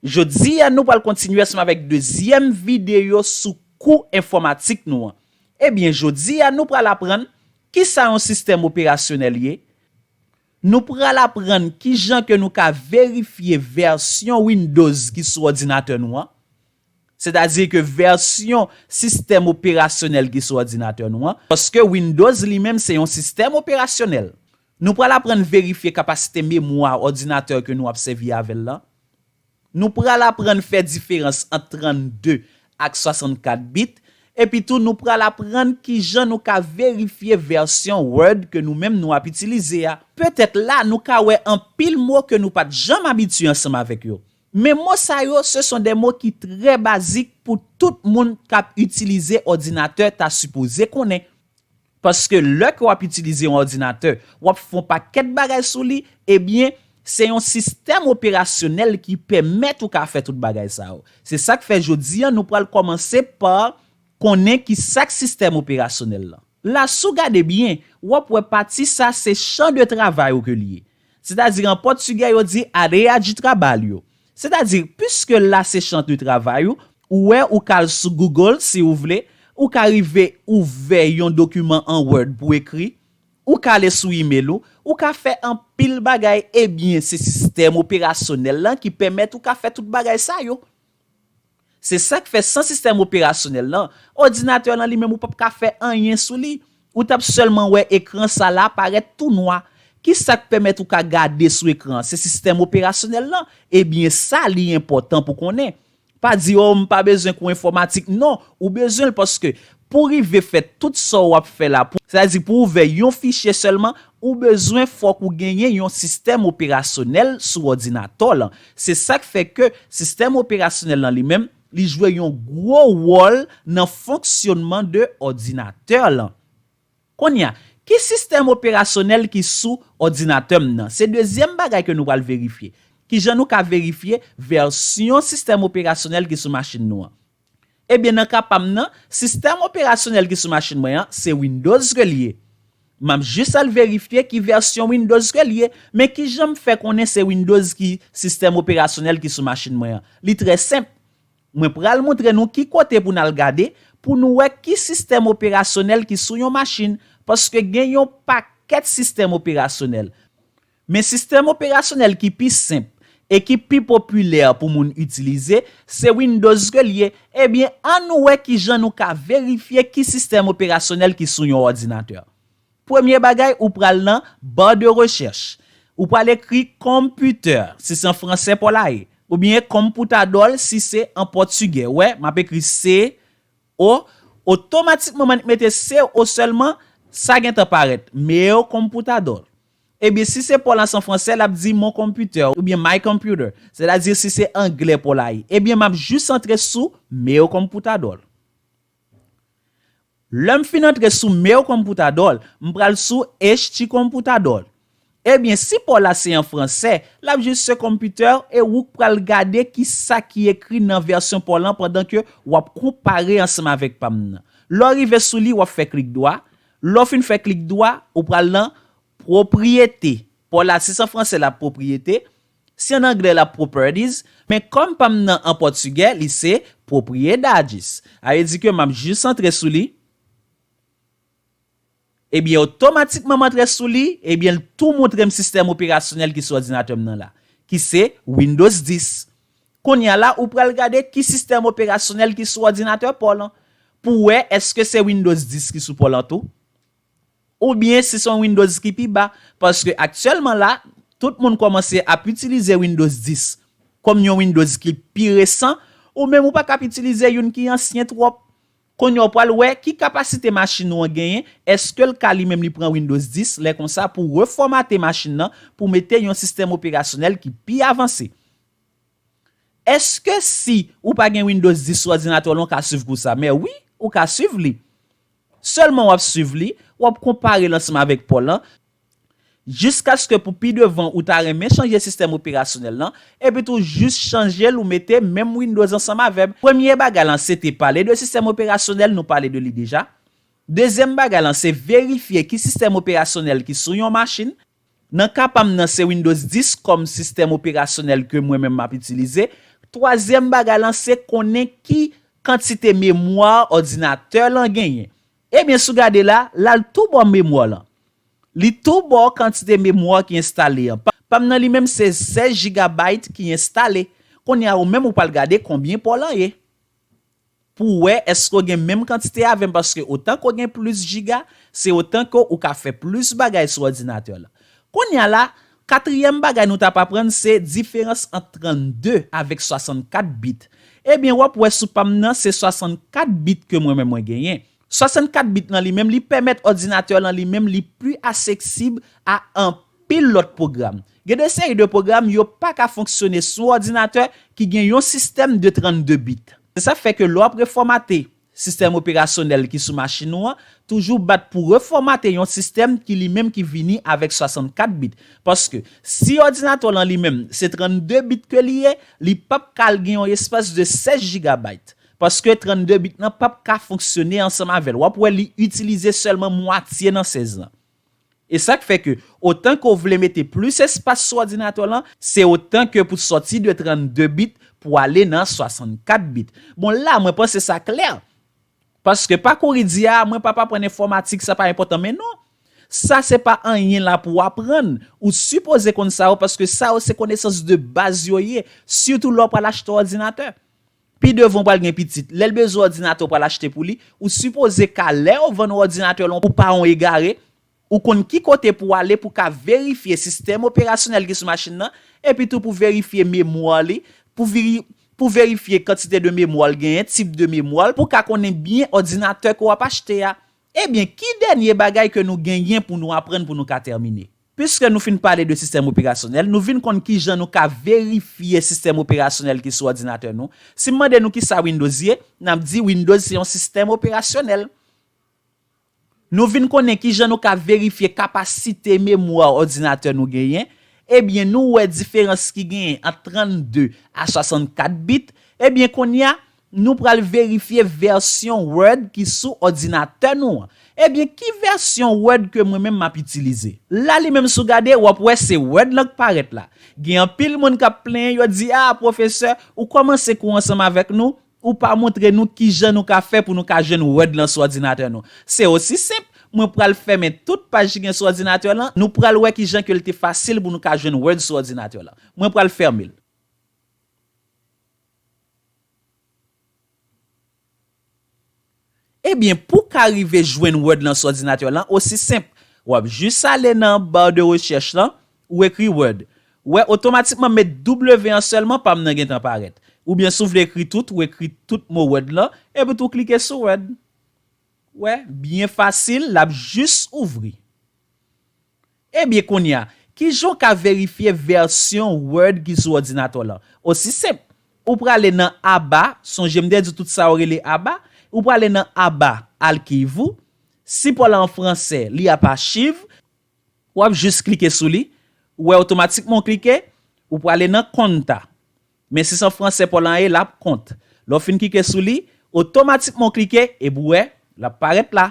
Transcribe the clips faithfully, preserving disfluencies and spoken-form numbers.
Jodi a, nou pral kontinye ansanm avèk dezyèm videyo sou kou enfòmatik nou an. Ebyen, jodi a, nou pral aprann kisa yon sistèm operasyonèl ye. Nou pral aprann kijan ke nou ka verifye vèsyon Windows ki sou òdinatè nou an. Sètadi ke vèsyon sistèm operasyonèl ki sou òdinatè nou an. Paske Windows li menm se yon sistèm operasyonèl. Nou pral aprann verifye kapasite memwa òdinatè ke nou ap sèvi avè l lan. Nou pral aprann fè diferans ant trannde ak swasannkat bit. Epi tou, nou pral aprann kijan nou ka verifye vèsyon Word ke nou menm nou ap itilize a. Petèt la, nou ka wè anpil mo ke nou pa t janm abitye ansanm avèk yo. Men mo sa yo, ce sont des mots ki trè bazik pou tout moun k ap itilize òdinatè ta sipoze konnen. Paske lè ke w ap itilize yon òdinatè, w ap fè yon pakèt bagay sou li, ebyen, se yon sistèm operasyonèl ki pèmèt ou ka fè tout bagay sa yo. Se sa k fè jodi a, nou pral kòmanse pa konnen kisa k sistèm operasyonèl lan. La, si w gade byen, w ap wè pati sa se chan de travay ou ke li ye. Sètadi, an pòtigè, yo di área de trabalho. Sètadi, piske la se chan de travay ou, ou wè, ou ka al sou Google, si ou vle, ou ka rive ouvè yon dokiman an Word pou ekri, ou ka ale sou email ou, ou ka fè anpil bagay, ebyen, se sistèm operasyonèl lan ki pèmèt ou ka fè tout bagay sa yo. Se sa k fè san sistèm operasyonèl lan, òdinatè lan li menm ou p ap ka fè anyen sou li. Ou t ap sèlman wè ekran sa la parèt tou nwa. Kisa k pèmèt ou ka gade sou ekran an? Se sistèm operasyonèl lan. Ebyen, sa li enpòtan pou konnen. Pa di, o, m pa bezwen kou enfòmatik. Non, ou bezwen l paske pou rive fè tout sa w ap fè la, pou, sètadi pou ouvè yon fichye sèlman, ou bezwen fòk ou genyen yon sistèm operasyonèl sou òdinatè w lan. Se sa k fè ke sistèm operasyonèl lan li menm, li jwe yon gwo wòl nan fonksyònman de òdinatè lan. Kounye a, ki sistèm operasyonèl ki sou òdinatè m nan? Se dezyèm bagay ke nou pral verifye. Kijan nou ka verifye vèsyon sistèm operasyonèl ki sou machin nou an? Ebyen, nan ka pa m nan, sistèm operasyonèl ki sou machin mwen an, se Windows ke l ye. M ap jis al verifye ki vèsyon Windows ke l ye, men kijan m fè konnen se Windows ki sistèm operasyonèl ki sou machin mwen an? Li trè senp. Mwen pral montre nou ki kote pou n al gade, pou nou wè ki sistèm operasyonèl ki sou yon machin, paske gen yon pakèt sistèm operasyonèl. Men sistèm operasyonèl ki pi senp e ki pi popilè pou moun itilize, se Windows ke l ye. Ebyen, ann nou wè kijan nou ka verifye ki sistèm operasyonèl ki sou yon òdinatè. Premye bagay, ou pral nan barre de recherche. Ou pral ekri computer, si se an fransè pa w la ye, oubyen computador, si se an pòtigè. Wè, m ap ekri C O, otomatikman, m annik mete C O sèlman, sa gentan parèt, meu computador. Ebyen, si se pa w la se an fransè, l ap di mon computer oubyen my computer. Sètadi, si se anglè pa w la ye. Ebyen, m ap jis antre sou meu computador. Lè m fin antre sou meu computador, m pral sou este computador. Ebyen, si pa w la se an fransè, l ap jis se computer e ou k pral gade kisa ki ekri nan vèsyon pa w lan pandan ke w ap konpare ansanm avèk pa m nan. Lè w rive sou li, w ap fè klik dwa. Lè w fin fè klik dwa, ou pral nan propriété. Pa w la, si se an fransè, l ap propriété. Si an anglè, l ap properties. Men kòm pa m nan an pòtigè, li se propriedades. A vle di ke m ap jis antre sou li. Ebyen, otomatikman m antre sou li, ebyen, l tou montre m sistèm operasyonèl ki sou òdinatè m nan la, ki se Windows dis. Kounye a la, ou pral gade ki sistèm operasyonèl ki sou òdinatè pa w lan, pou wè èske se Windows dis ki sou pa w lan tou, oubyen si se yon Windows ki pi ba, paske aktyèlman la, tout moun kòmanse ap itilize Windows dis kòm yon Windows ki pi resan, ou menm ou pa ka ap itilize youn ki ansyen twòp. Kounye a w pral wè ki kapasite machin ou an genyen, èske l ka li menm li pran Windows dis, lè konsa pou refòmate machin nan, pou mete yon sistèm operasyonèl ki pi avanse. Èske si ou pa gen Windows dis sou òdinatè w lan, w ka swiv kou sa? Men wi, ou ka swiv li. Sèlman w ap swiv li, w ap konpare l ansanm avèk pa w lan, jiskaske pou pi devan ou ta renmen chanje sistèm operasyonèl lan, epi tou jis chanje l ou mete menm Windows ansanm avè l. Premye bagay lan se te pale de sistèm operasyonèl, nou pale de li deja. Dezyèm bagay lan se verifye ki sistèm operasyonèl ki sou yon machin. Nan ka pa m nan se Windows dis kòm sistèm operasyonèl ke mwen menm m ap itilize. Twazyèm bagay lan se konnen ki kantite memwa òdinatè lan genyen. Ebyen, si w gade la, l al tou bò memwa lan. Li tou bò kantite memwa ki enstale an. Pa, pa m nan li menm se sèz gigabayt ki enstale. Kounye a ou menm ou pral gade konbyen pò lan ye. Pou w wè èske w gen menm kantite avè m, paske otan ke w gen plis giga, se otan ke w ka fè plis bagay sou òdinatè lan. Kounye a la, katriyèm bagay nou t ap aprann se diferans ant trannde avèk swasannkat bit. Ebyen, w ap wè sou pa m nan, se swasannkat bit ke mwen menm mwen genyen. Swasannkat bit lan li menm, li pèmèt òdinatè lan li menm, li pli aseksib a anpil lòt pwogram. Gen de seri de pwogram, yo pa ka fonksyone sou òdinatè ki gen yon sistèm de trannde bit. Se sa k fè ke lè w ap refòmate sistèm operasyonèl ki sou machin ou an, toujou bat pou refòmate yon sistèm ki li menm ki vini avèk swasannkat bit. Paske si òdinatè w lan li menm se trannde bit ke li ye, li p ap ka al gen yon espas de sèz gigabayt. Paske trannde bit lan p ap ka fonksyone ansanm avè l. W ap wè li itilize sèlman mwatye nan sèz lan. E sa k fè ke, otan ke w vle mete plis espas sou òdinatè w lan, se otan ke pou sòti de trannde bit pou ale nan swasannkat bit. Bon, la, mwen panse sa klè. Paske pa kouri di, a, mwen p ap aprann enfòmatik, sa pa enpòtan, men non. Sa se pa anyen la pou w aprann. Ou sipoze konn sa yo, paske sa yo se konesans de baz yo ye, sitou lè w pral achte òdinatè. Pi devan w pral gen pitit, lè l bezwen òdinatè w pral achte pou li, ou sipoze ka, lè yo vann ou òdinatè lan, ou pa yon egare, ou konn ki kote pou w ale pou w ka verifye sistèm operasyonèl ki sou machin nan, epi tou pou verifye memwa li, pou veri-, pou verifye kantite de memwa l genyen, tip de memwa l, pou w ka konnen byen òdinatè ke w ap achte a. Ebyen, ki dènye bagay ke nou genyen pou nou aprann pou nou ka tèmine? Piske nou fin pale de sistèm operasyonèl, nou vin konn kijan nou ka verifye sistèm operasyonèl ki sou òdinatè nou. Si m mande nou kisa Windows ye, n ap di Windows se yon sistèm operasyonèl. Nou vin konnen kijan nou ka verifye kapasite memwa òdinatè nou genyen. Ebyen, nou wè diferans ki genyen ant trannde a swasannkat bit. Ebyen, kounye a, nou pral verifye vèsyon Word ki sou òdinatè nou an. Ebyen, ki vèsyon Word ke mwen menm m ap itilize? La, li menm, si w gade, w ap wè se Word lan k parèt la. Gen anpil moun k ap plenyen, yo di, a, pwofesè, ou kòmanse kou ansanm avèk nou, ou pa montre nou kijan nou ka fè pou nou ka jwenn Word lan sou òdinatè nou. Se osi senp, mwen pral fèmen tout paj ki gen sou òdinatè lan, nou pral wè kijan ke l te fasil pou nou ka jwenn Word sou òdinatè lan. Mwen pral fèmen l. Ebyen, pou w ka rive jwenn Word lan sou òdinatè lan, osi senp, w ap jis ale nan bar de rechèch lan, ou ekri Word. Ou wè, otomatikman, m met W an sèlman, pa m nan gentan parèt. Oubyen, si w vle ekri tout, ou ekri tout mo Word lan, epi tou w klike sou Word. Ou wè, byen fasil, l ap jis ouvri. Ebyen, kounye a, kijan w ka verifye vèsyon Word ki sou òdinatè w lan? Osi senp, ou prale nan aba, sonje m te di tout sa yo rele aba, ou prale nan aba, archive ou, si pò lan an fransè, li ap achiv, w ap jis klike sou li, ou wè otomatikman w klike, ou prale nan konta. Men si se an fransè pò lan ye, l ap kont. Lè w fin klike sou li, otomatikman w klike, epi w wè, l ap parèt la.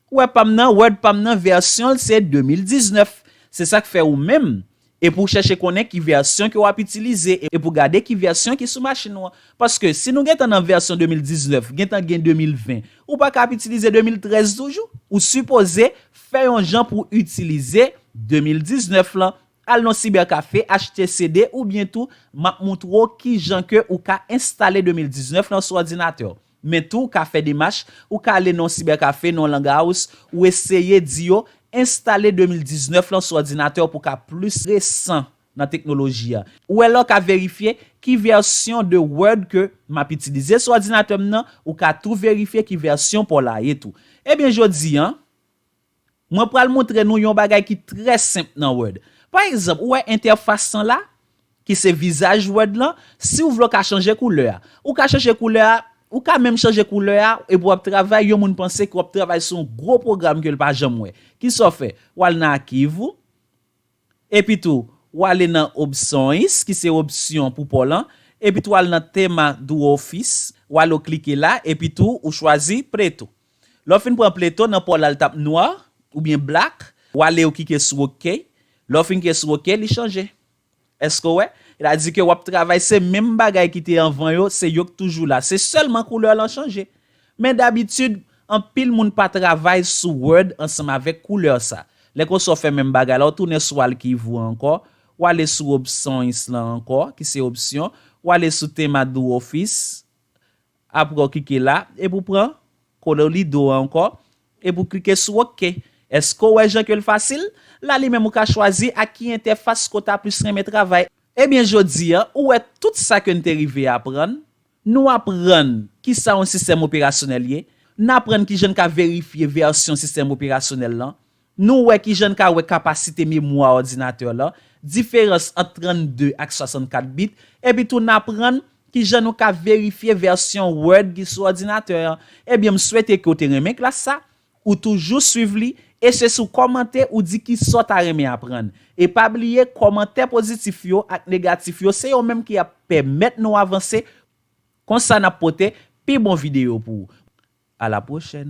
Ou wè pa m nan, Word pa m nan, vèsyon l se de mil diznèf. Se sa k fè ou menm, e pou w chèche konnen ki vèsyon ke w ap itilize, e pou w gade ki vèsyon ki sou machin ou an. Paske si nou gentan nan vèsyon de mil diznèf, gentan gen de mil ven, ou pa ka ap itilize de mil trèz toujou. Ou sipoze fè yon jan pou w itilize de mil diznèf lan. Al nan sibèkafe, achte C D oubyen tou, m ap montre w kijan ke ou ka enstale de mil diznèf lan sou òdinatè w. Men tou, ou ka fè demach, ou ka ale nan yon sibèkafe, nan yon Langa House, ou eseye di yo, enstale de mil diznèf lan sou òdinatè w pou w ka plis resan nan teknoloji a. Ou wè la w ka verifye ki vèsyon de Word ke m ap itilize sou òdinatè m nan, ou ka tou verifye ki vèsyon pa w la ye tou. Ebyen, jodi a, mwen pral montre nou yon bagay ki trè senp nan Word. Pa egzanp, ou wè entèfas lan la, ki se vizaj Word lan, si w vle w ka chanje koulè a. Ou ka chanje koulè a, ou ka menm chanje koulè a, epi w ap travay, yon moun panse ke w ap travay sou yon gwo pwogram ke l pa janm wè. Kisa w fè? W al nan archive ou, epi tou, w ale nan opções, ki se opsyon pou pa w lan, epi tou w al nan tema do Office, w ale w klike la, epi tou ou chwazi preto. Lè w fin pran preto, nan pa w la l t ap nwa, oubyen black, w ale w klike sou OK. Lè w fin klike sou OK, li chanje. Èske w wè? Sètadi ke w ap travay, se menm bagay ki te anvan yo, se yo k toujou la. Se sèlman koulè lan chanje. Men dabitid, anpil moun pa travay sou Word ansanm avèk koulè sa. Lè konsa w fè menm bagay la, w tounen sou achiv ou ankò, w ale sou options lan ankò, ki se opsyon, w ale sou theme a do office, apre w klike la, epi w pran Colorido an ankò, epi w klike sou OK. Èske w wè jan ke l fasil? La li menm ou ka chwazi ak ki entèfas ke w ta plis renmen travay. Ebyen, jodi a, ou wè tout sa ke n te rive aprann. Nou aprann kisa yon sistèm operasyonèl ye. N aprann kijan n ka verifye vèsyon sistèm operasyonèl lan. Nou wè kijan n ka wè kapasite memwa òdinatè lan, diferans ant trannde ak swasannkat bit, epi tou n aprann kijan nou ka verifye vèsyon Word ki sou òdinatè an. Ebyen, m swete ke w te renmen klas sa, ou toujou swiv li, e se sou kòmantè ou di kisa w ta renmen aprann. E pa bliye, kòmantè pozitif yo ak negatif yo, se yo menm ki ap pèmèt nou avanse. Konsa n ap pote pi bon videyo pou ou. A la pwochèn!